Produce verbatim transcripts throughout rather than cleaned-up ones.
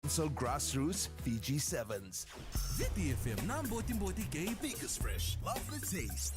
So Grassroots Fiji Sevens. Viti F M na Botiboti kei Biggest Fresh. Love the taste.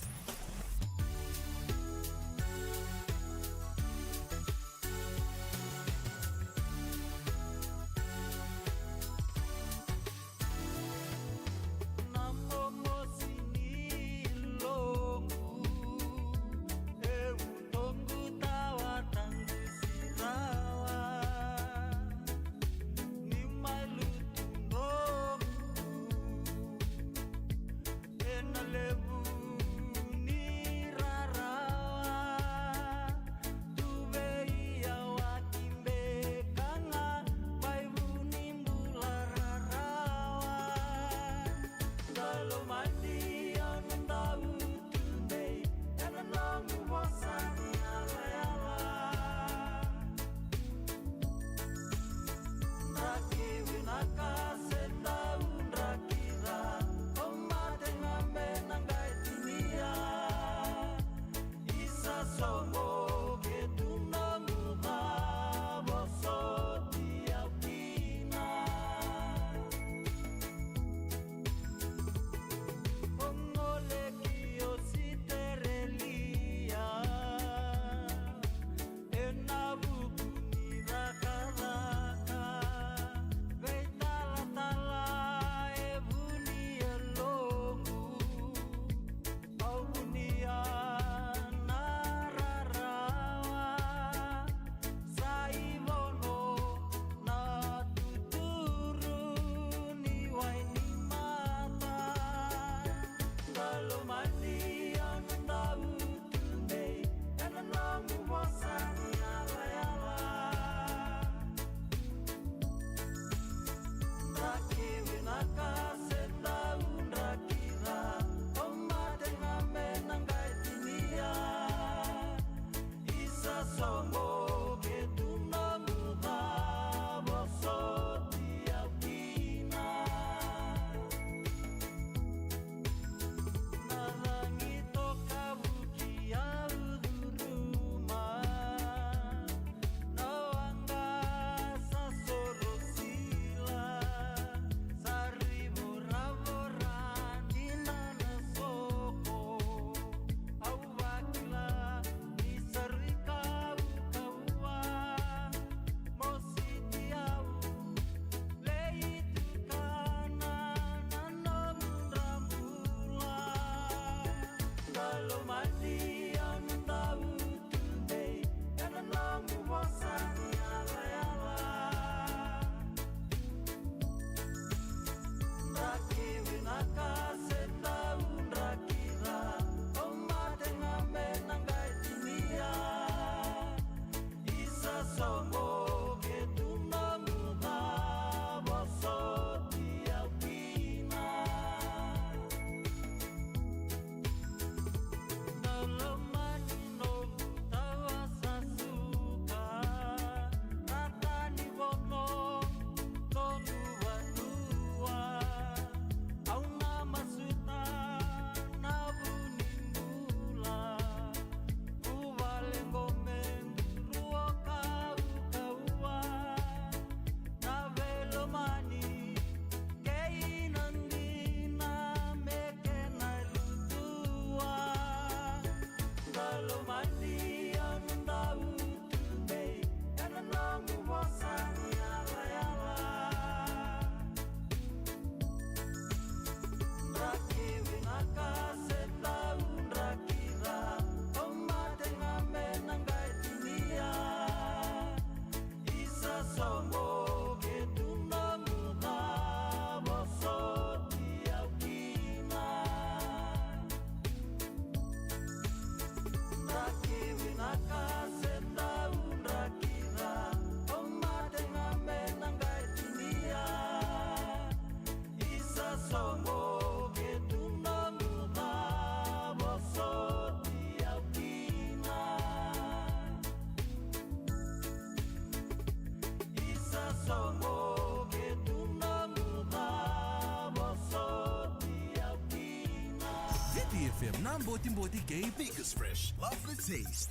Viti F M na Botiboti kei Biggest Fresh. Love the taste.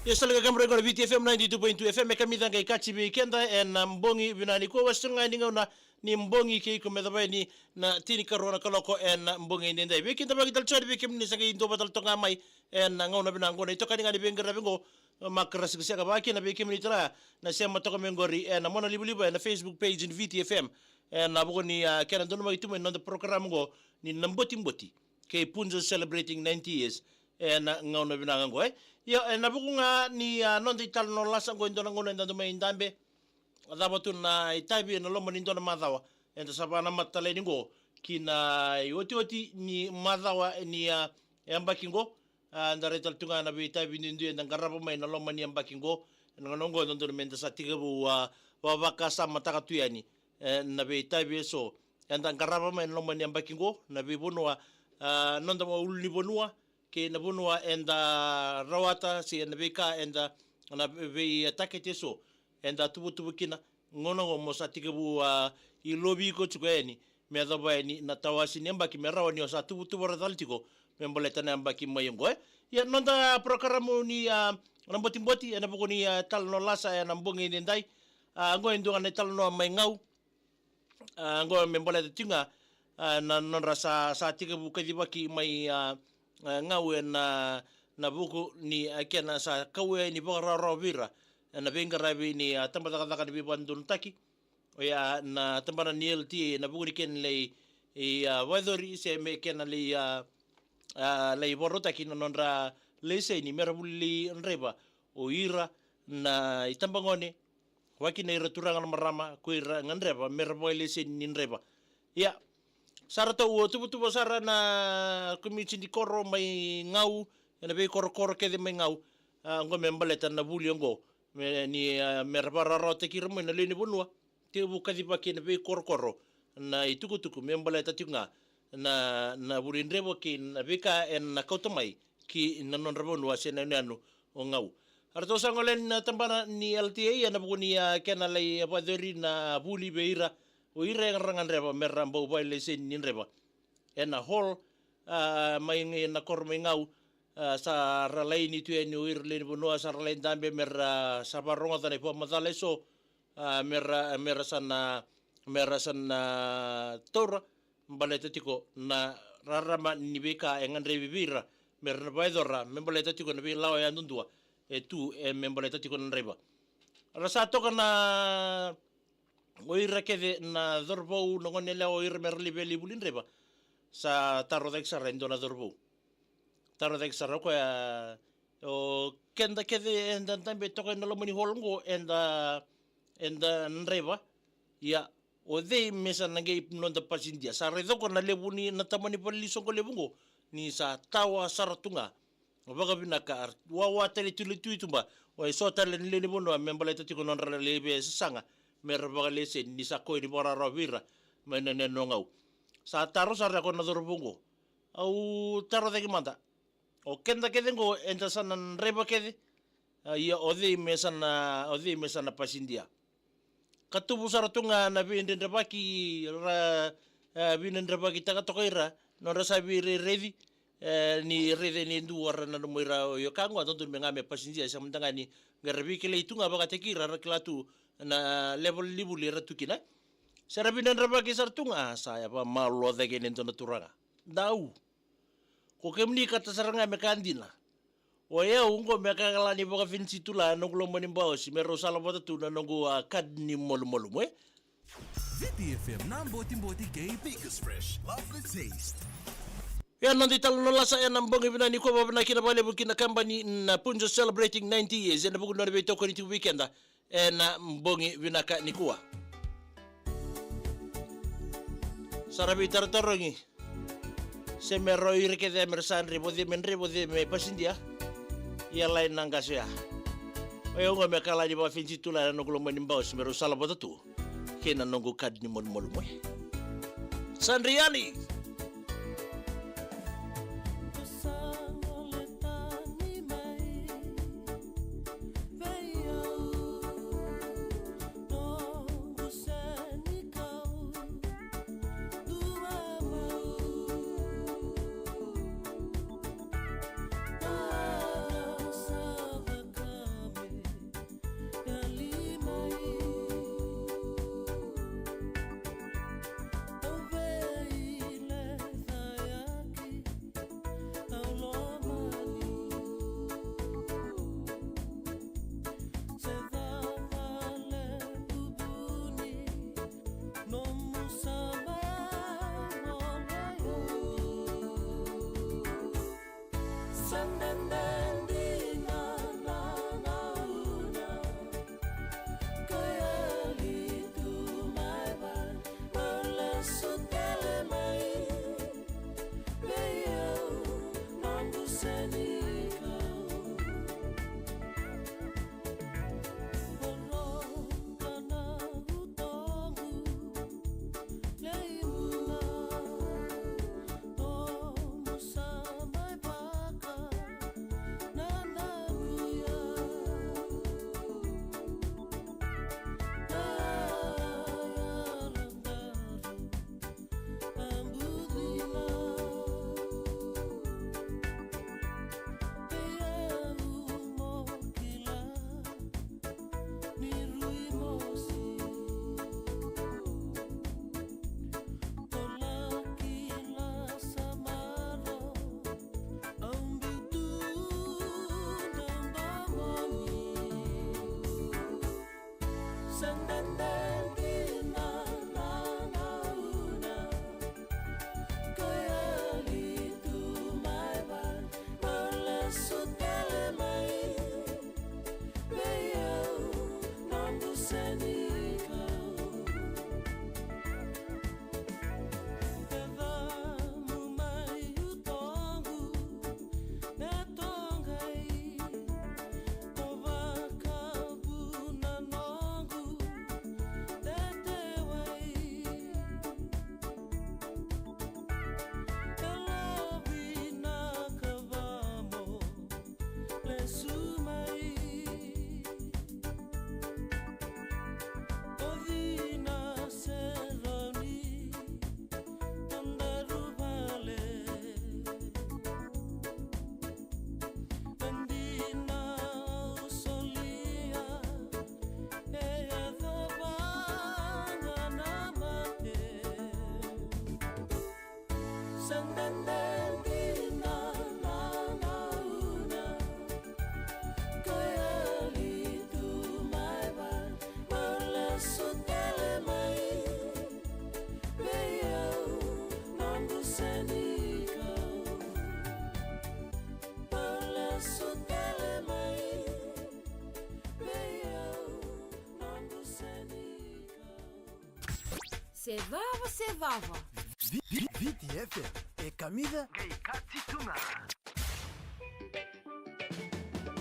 Ia sa leqa kemura qo na V T F M ninety-two point two F M, e kamica qai kaci vei keda ena bogi vinaka nikua, wase tolu ga ni gauna ni bogi kei iko me yacova yani na tinikarua na kaloko ena bogi edaidai. Veikidavaki tale tiko yani vei kemuni sa qai duavata tale toka ga mai ena gauna vinaka qo, na itokani ga ni veiqaravi qo, makarasi ka sega vakakina vei kemuni tale ga na sema toka mai qori ena monalivaliva ena Facebook page ni V T F M. Ena vuku ni, a, kena donumaki tu mai na noda porokaramu qo ni Na Botiboti kei Punjas celebrating ninety years ena gauna vinaka qo, e. Ia, ena vuku ga ni, a, noda italanoa lasa qo, e dua na gauna eda dau mai dabe cava tu na itavi ena loma ni dua na macawa. Eda sa vakanamata tale yani qo ki na iotioti ni macawa ni, a, yabaki qo. A, da rai tale tu ga na veitavi duidui eda qarava mai na loma ni yabaki qo. Ena gauna qo e dodonu meda sa tekivu, a, vavakasamataka tu yani, e, na veitavi eso eda qarava mai na loma ni yabaki qo, na veivanua, a, noda ulu ni vanua, kei na vanua eda rawata, se na veika eda, na veitakete eso eda tuvatuva kina. Gauna qo mo sa tekivu, a, ilovi iko tiko yani me yacova yani na tawase ni yabaki, me rawa ni o sa tuvatuva rawa tale tiko me baleta na yabaki mai oqo, e. Ia, noda porokaramu ni, a, Na Botiboti ena vuku ni, a, talanoa lasa ena bogi edaidai. A, qo e dua ga na italanoa mai Gau. A, qo me baleta tiko ga, a, na nodra sa, sa tekivu kacivaki mai, a, a, Gau ena, na vuku ni, a, kena sa kau yani vakarawarawa vei ira ena veiqaravi ni, a, tabacakacaka ni veivakadodonutaki. Oya na tabana ni L T A ena vuku ni kena lai, i, a, vakayacori se me kena lai, a, a, lai vakarautaki na nodra laiseni mera vuli lai draiva o ira na itabagone, vaka kina ira turaga na marama, ko ira gadreva mera vakalaiseni ni draiva. Ia, sa ratou tuvatuva sara na komiti ni koro mai Gau, ena veikorokoro kece mai Gau, a, qo me baleta na vuli oqo, me ni, a, mera vakarawarawataki ira mai na lewe ni vanua. Tekivu kacivaki ena veikorokoro na itukutuku me baleta tiko ga na, na vuli draiva kei na veika ena kauta mai ki na nodra vanua se na yanuyanu o Gau. Eratou sa gole yani na tabana ni L T A ena vuku ni, a, kena lai vakayacori na vuli vei ira o ira era gadreva mera bau vakalaiseni ni draiva. Ena hall, a, mai na koro mai Gau, a, sa ra laini tu yani o ira lewe ni vanua, sa ra lai dabe mera sa vakarogoca na ivakamacala eso, a, mera, mera sa na, mera sa na taura baleta tiko na rarama ni veika e gadrevi vei ira mera na vakayacora me baleta tiko na veilawa yadudua e tu, e, me baleta tiko na draiva. Ra sa toka na o ira kece na cauravou, na goneyalewa, o ira mera lai vuli draiva. Sa taro cake sara e dua na cauravou. Taro cake sara o koya, o keda kece eda dabe toka ena loma ni hall qo, eda, eda draiva. Ia, o cei me sa na qai noda pasidia? Sa raica o koya na levu ni, na tama ni valenisoqo levu qo, ni sa tawa sara tu ga vakavinaka, wawa tale tu i tuba. O eso tale na lewe ni vanua me baleta tiko na nodra lai veisasaga mera vakalaiseni ni sa koya ni vakararawarawa vei ira mai na yanuyanu o Gau. Sa taro sara o koya na cauravou qo. Au taro cake mada. O keda kece qo eda sa na draiva kece. A, ia o cei me sa na, o cei me sa na pasidia? Ka tubu sara tu ga na veidredrevaki, ra, e, veidredrevakitaka toka ira, nodra sa veirairaici, e, ni raica ni dua ra nanuma ira o io ka qo, a dodonu me ga me pasidia, e sega mada ga ni qai ra veikilai tu ga vakataki ira, ra kila tu na level ni vuli era tu kina. Se ra veidredrevaki sara tu ga, sa yaco vakamalua cake ni dua na turaga. Dau. Ko kemuni kata sara ga me ka dina. O yau qo me ka kala ni vakafenisi tu la noqu loma ni baosi me rau sala vata tu na noqu, a, kad ni malumalumu, e. V T F M Na Botiboti kei Baker's Fresh. Love the taste. Ia, noda italanoa lasa ena bogi vinaka nikua, vakavinavinaka vakalevu ki na kabani na Punjas celebrating ninety years ena vuku ni nona veitokoni tiko vei keda ena bogi vinaka nikua. Sa ra veitarotarogi se me rau ira kece me ra sa draiva, o cei me draiva, o cei me pasidia. Ia, lai na qase ya. O yau qo me kala ni vakafenisi tu la na noqu loma ni baosi me rau sala vata tu kei na noqu kad ni malumalumu, e. Sa draiva yani. Se vava, se vava. Vi-, Vi-, Viti F M, e kamica. Qai kati tu ga.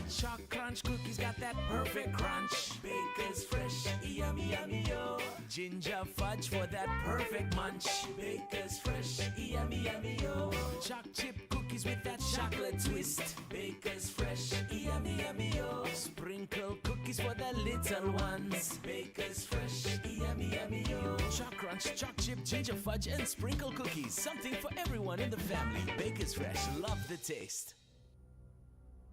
Choc Crunch cookies got that perfect crunch. Baker's Fresh, yummy, yummy, yo. Ginger fudge for that perfect munch. Baker's Fresh, yummy, yummy, yo. Choc chip cookies with that chocolate twist. Baker's Fresh, yummy, yummy, yo. Sprinkle cookies for the little ones. Baker's Fresh, yummy, yummy, yo. Choc Crunch, Choc Chip, Ginger Fudge, and Sprinkle Cookies. Something for everyone in the family. Baker's Fresh, love the taste.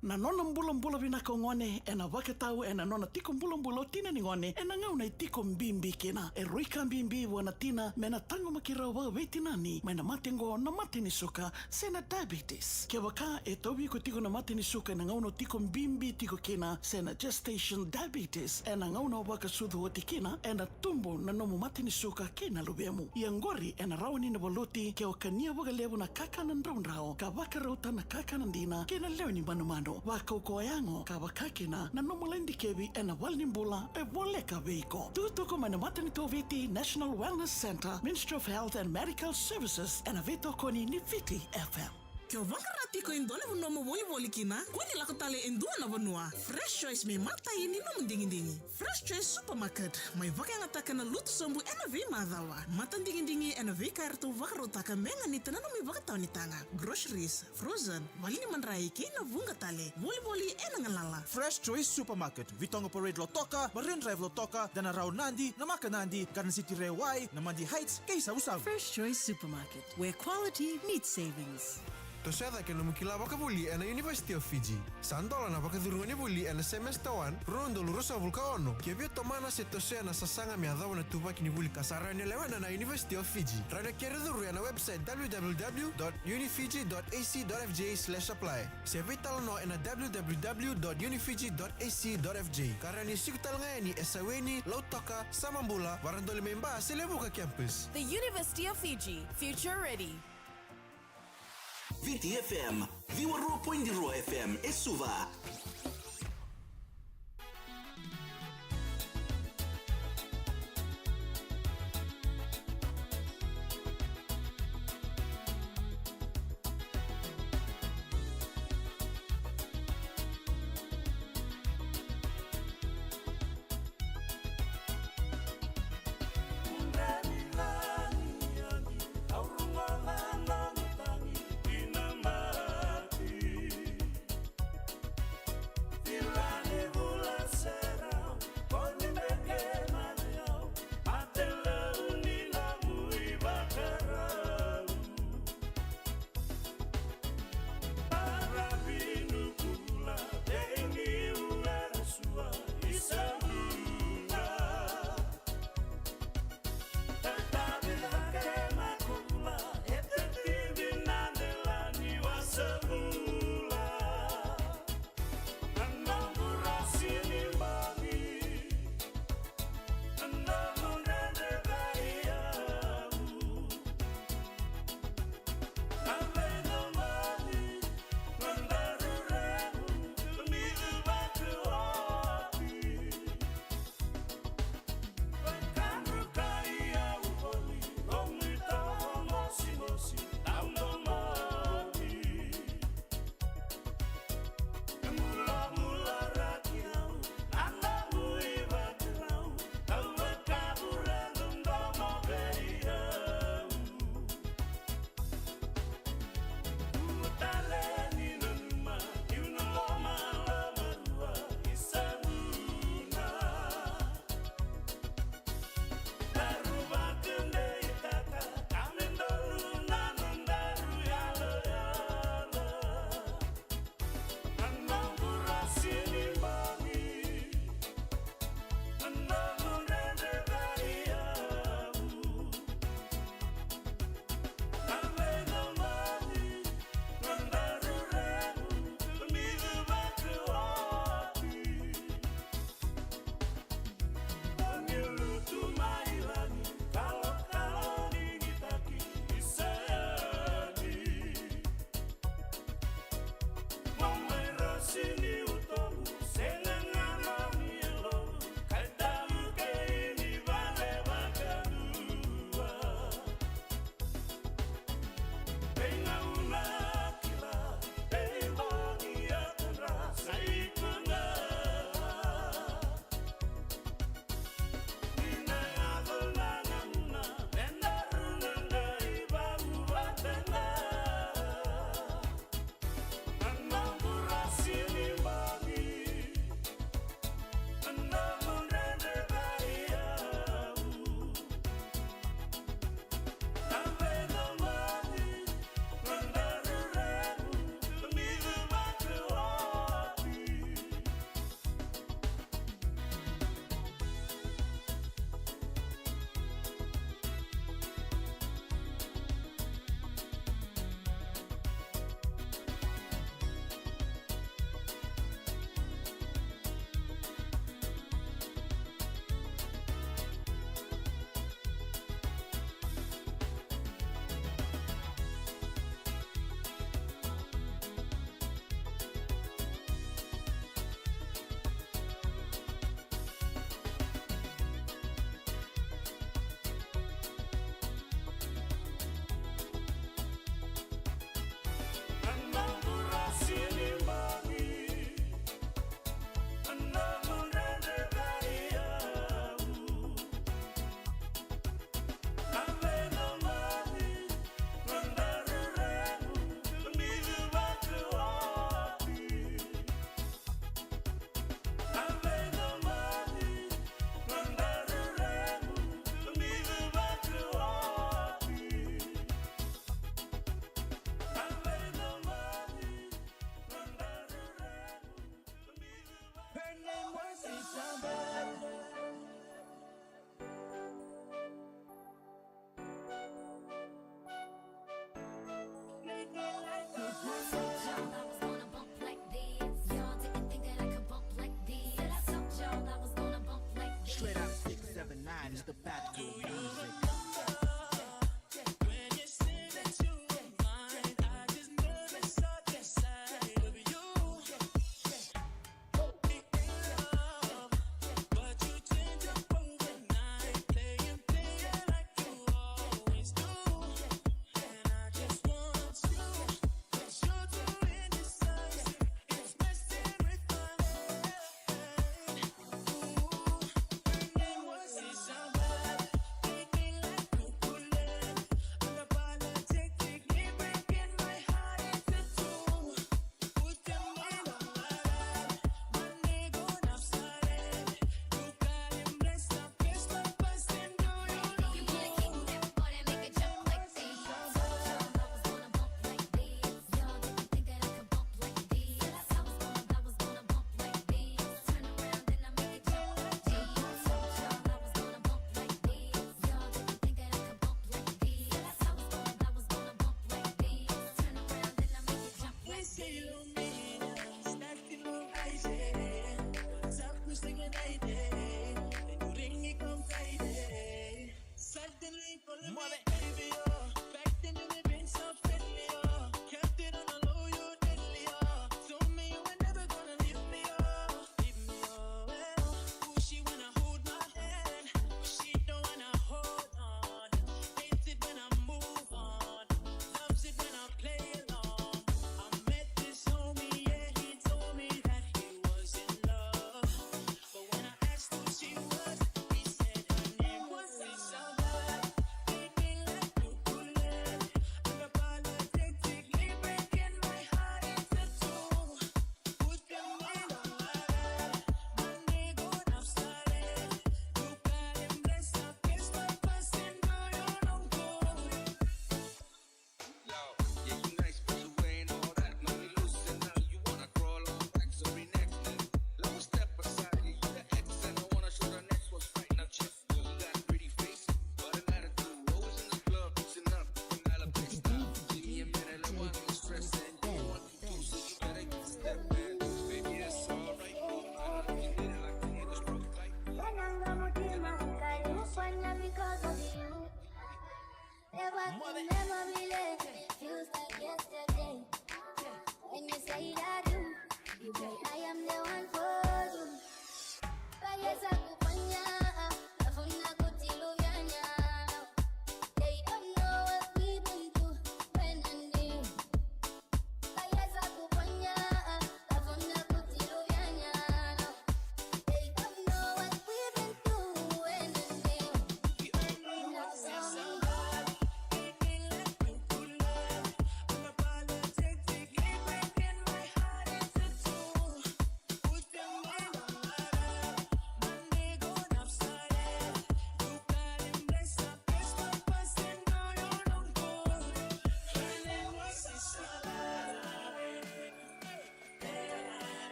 Na nona bulabula vinaka o gone, ena vakatau ena nona tiko bulabula o tina ni gone, ena gauna e tiko bibi kina. E rui ka bibi vua na tina, me na taqomaki rawa vakaveitinani mai na mate oqo na mate ni suka, se na diabetes. Kevaka e tauvi iko tiko na mate ni suka ena gauna o tiko bibi tiko kina, se na gestation diabetes, ena gauna o vakasucu oti kina, ena tubu na nomu mate ni suka kei na luvemu. Ia oqori ena rawa ni na valuti ke o kania vakalevu na kakana draudrau, ka vakarauta na kakana dina kei na lewe ni manumanu. Vakaukauwa yago, ka vaka kina na nomu lai dikevi ena valenibula e voleka vei iko. Tukutuku mai na matanitu o Viti, National Wellness Centre, Ministry of Health and Medical Services, ena veitokoni ni Viti F M. Ke o vaqara tiko e dua na vanua mo volivoli kina, kua ni lako tale e dua na vanua. Fresh Choice me matai ni nomu digidigi. Fresh Choice Supermarket, mai vakayagataka na lutu sobu ena veimacawa. Matadigidigi ena veika eratou vakarautaka me ganita na nomu ivakatawa ni taga. Groceries, frozen, vale ni madrai kei na vuqa tale. Volivoli ena galala. Fresh Choice Supermarket, Vitoga Parade Lautoka, Marine Drive Lautoka, Danarau Nadi, Namaka Nadi, Garden City Rewai, Namadi Heights, kei Savusavu. Fresh Choice Supermarket, where quality meets savings. Toso cake na nomu kila vakavuli ena University of Fiji. Sa dola na vakacuruga ni vuli ena semester one, rua na udolu ruasagavulu ka ono. Ke via tomana se tosoya na sasaga me yacova na tuvaki ni vuli ka sa rawa ni lewena na University of Fiji, rawa ni kere curu ena website w w w dot unifiji dot a c dot f j slash apply. Se veitalanoa ena w w w dot unifiji dot a c dot f j. Ka rawa ni siko tale ga yani e Saweni, Lautoka, Samabula, Varadoli mai Ba se Levuka campus. The University of Fiji, future ready. Viti F M, ciwa rua poidi rua F M e Suva.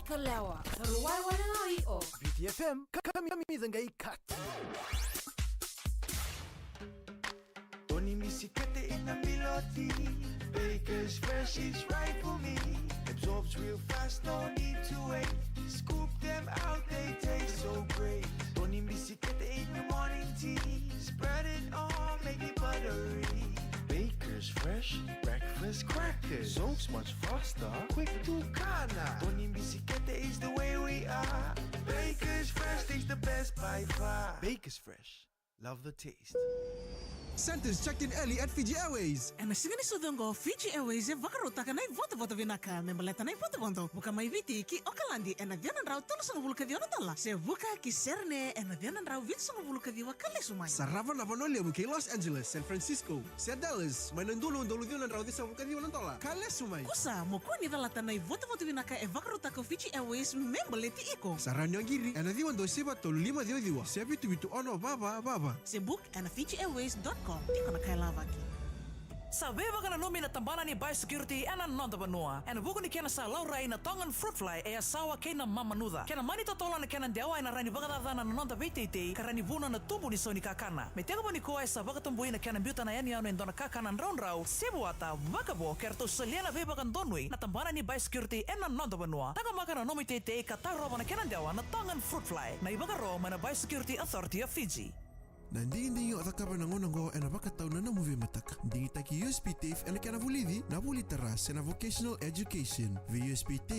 Calewa, Ruai Wale Loi o V T F M, ka, ka, kamica qai kati. Toni bisikete ina miloti. Baker's Fresh is right for me. Absorbs real fast, no need to wait. Scoop them out, they taste so great. Toni bisikete in the morning tea. Spread it on, make it buttery. Baker's Fresh breakfast crackers. Soaks much faster, quick to kana. Toni bisikete is the way we are. Baker's Fresh is the best by far. Baker's Fresh. Love the taste. Santa's checked in early at Fiji Airways. Ena siga ni sucu oqo, Fiji Airways e vakarautaka na ivotavota vinaka me baleta na ivodovodo vuka mai Viti ki Okaladi ena ciwa na drau tolusagavulu ka ciwa na dola, se vuka ki Serene ena ciwa na drau vitusagavulu ka ciwa ka lesu mai. Sarava na vanua levu kei Los Angeles, San Francisco, se Dallas mai na dua na udolu ciwa na drau ciwasagavulu ka ciwa na dola ka lesu mai. Kusa mo kua ni calata na ivotavota vinaka e vakarautaka o Fiji Airways me baleti iko. Sa rawa ni o qiri ena ciwa dua saiva tolu lima ciwa ciwa se vitu vitu ono va va va va. Se book ena fiji airways dot com. Tiko na ka e lavaki. Sa veivakananumi na tabana ni biosecurity ena noda vanua ena vuku ni kena sa laurai na Tongan fruit fly e yasawa kei na mamanuca. Kena mani totolo na kena dewa ena rawa ni vakacacana na noda veiteitei ka rawa ni vuna na tubu ni sau ni kakana. Me tekivu nikua e sa vakatabui na kena biuta na yanuyanu e dua na kakana draudrau se vuata vakavo, ke ratou solia na veivakadonui na tabana ni biosecurity ena noda vanua. Taqomaka na nomu iteitei ka tarova na kena dewa na Tongan fruit fly. Na ivakaro mai na Biosecurity Authority of Fiji. Na digidigi o cakava ena gauna oqo ena vakatau na nomu veimataka. Digitaki U S B tape ena kena vulici, na vuli tara se na vocational education. Vei U S B tape